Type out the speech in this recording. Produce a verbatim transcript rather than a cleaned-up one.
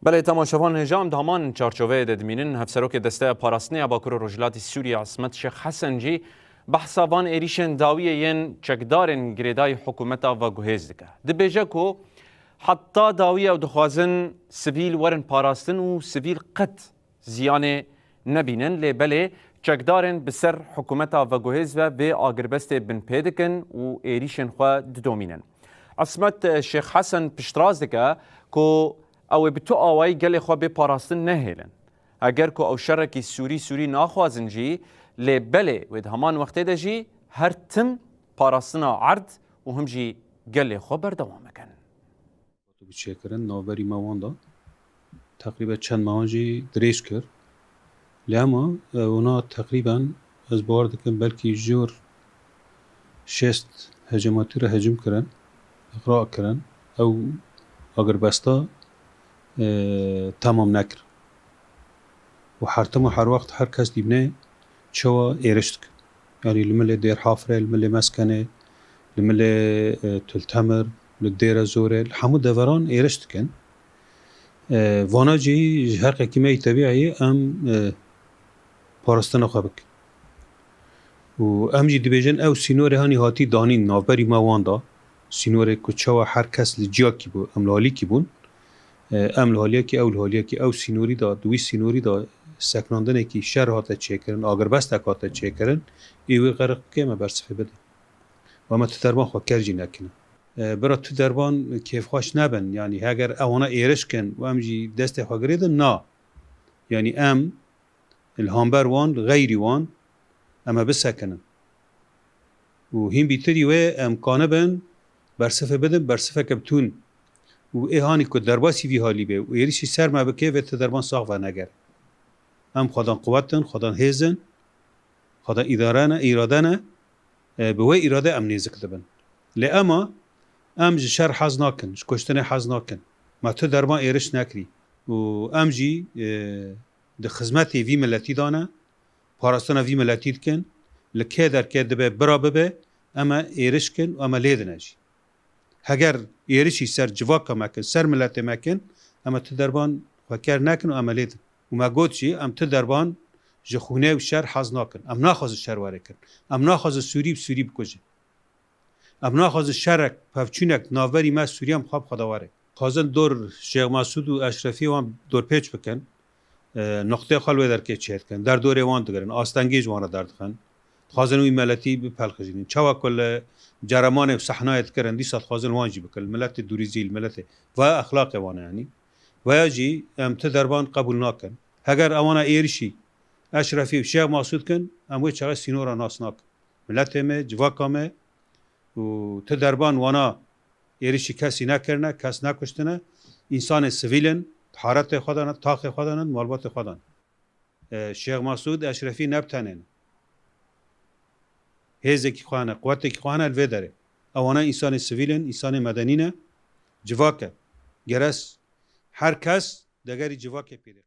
Belê, temaşevan hêja, em di heman çarçoveyê de dimînin. Hevserokê Desteya Parastinê ya Bakur û Rojhilatî Sûriyê Ismet Şêx Hesen jî behsa van êrîşên dawiyê yên çekdarên girêdayî hikûmeta veguhêz dike. Dibêje ku heta dawî ew dixwazin sivîl werin parastin û sivîl qet ziyanê nebînin, lê belê çekdarên bi ser hikûmeta veguhêz ve vê agirbestê binpê dikin û êrîşên xwe didomînin. Ismet Şêx Hesen piştrast dike ku ew ê bi tu awayî gelê xwe bê parastin nehêlin. Eger ku ew şerekî sûrî sûrî naxwazin jî, lê belê wê di heman wextê de jî her tim parastina erd û him jî gelê xwe berdewam bikin. Hatibû çêkirin, navberî me wan da teqrîben çend mehan jî dirêj kir. Lê ema, e, wana teqrîben ez bawer dikim belkî jor şêst hecûmatî re hecûm kirin, îqra kirin. Ew agirbesta, e, temam nekir. Û her tim û her wext her kes dîbine çawa êriş dike. Yanî li milê Dêr Hafirê, li milê Meskenê, li milê, e, Tultemir, li Dêre Zorê, li hemû deveran êriş dikin. E, vana jî ji heqekî me yî tebîeyî em, e, parastina xwe bikin. Û em jî dibêjin ew sînorê hanî hatî danîn navberî me wan da, sînorê ku çawa her kes li ciyakî bû, em li halîkî bûn, e, em li haliyekî, ew li haliyekî, ew sînorî da, di wî sînorî da sekinandinekî şer hate çêkirin, agirbestek hate çêkirin, ê wê xeriq bike me bersivê bidin. Û em tu derman xwe ker jî nekine. E, bira tu derman kêfxweş nebin, yanî heger ewana êriş kin û em jî destê xwe girêdin, na. Yanî em li hamber wan, li xeyrî wan, em ê bisekinin. Û hîn bîtirî wê em kanibin bersifê bidin, bersifeke bitûn. Û ê hanî ku derbasî vî halî be û êrişî ser me bike, vê ti derman sax venegere. Em xwedan quwet in, xwedan hêz in, xwedan îdare ne, îrade ne, e, bi wê îrade em nêzik dibin. Lê ema, em ji şer hez nakin, ji kuştinê hez nakin. Me tu derman êriş nekirî. Û em jî, e, di xizmetê vî miletî de ne, parastina vî miletî dikin, li kê derkê dibe bira bibe, em ê êriş kin û em ê lê dine jî. Heger êrişî ser civaka me kin, ser miletê me kin, em ê tu derban xwe ker nekin û em ê lê din. Û me got jî, em tu derban ji xûnê û şer hez nakin. Em naxwazin şer were kirin. Em naxwazin Sûrî bi Sûrî bikujin. Em naxwazin şerek, pevçûnek navberî me Sûriyan bi xwe bi xwe de were. Xwazin dor Şêx Mesûd û Eşrefî wan dorpêç bikin. E, noqtê xwe li wê derkê çêdikin. Derdorê wan digirin. Astengê ji wan re derdixin. Dixwazin wî miletî bipelxijînin. Çawa ku li ceremanê û sehnayê dikirin, dîsa dixwazin wan jî bikin. Li miletê dûrîzî, li miletê. Vaya exlaqê wan e yanî. Vaya jî em ti derban qebûl nakin. Heger ewana êrişî Eşrefî û Şêx Masûd kin, em wê çaxê sînora nas nakin. Miletê me, civaka me û ti derban wana êrişî kesî nekirine, kes nekuştine. Însanê sivîl in, taharetê xwe de ne, taxê xwe de ne, malbatê xwe de ne. E, Şêx Masûd Eşrefî ne bi tenê ne. Hêzekî xwe hene, quwetekî xwe hene li vê derê. Ewana însanê sivîl in, însanê medenî ne, civak e. Gere s-, her kes degerî civakê pêrê.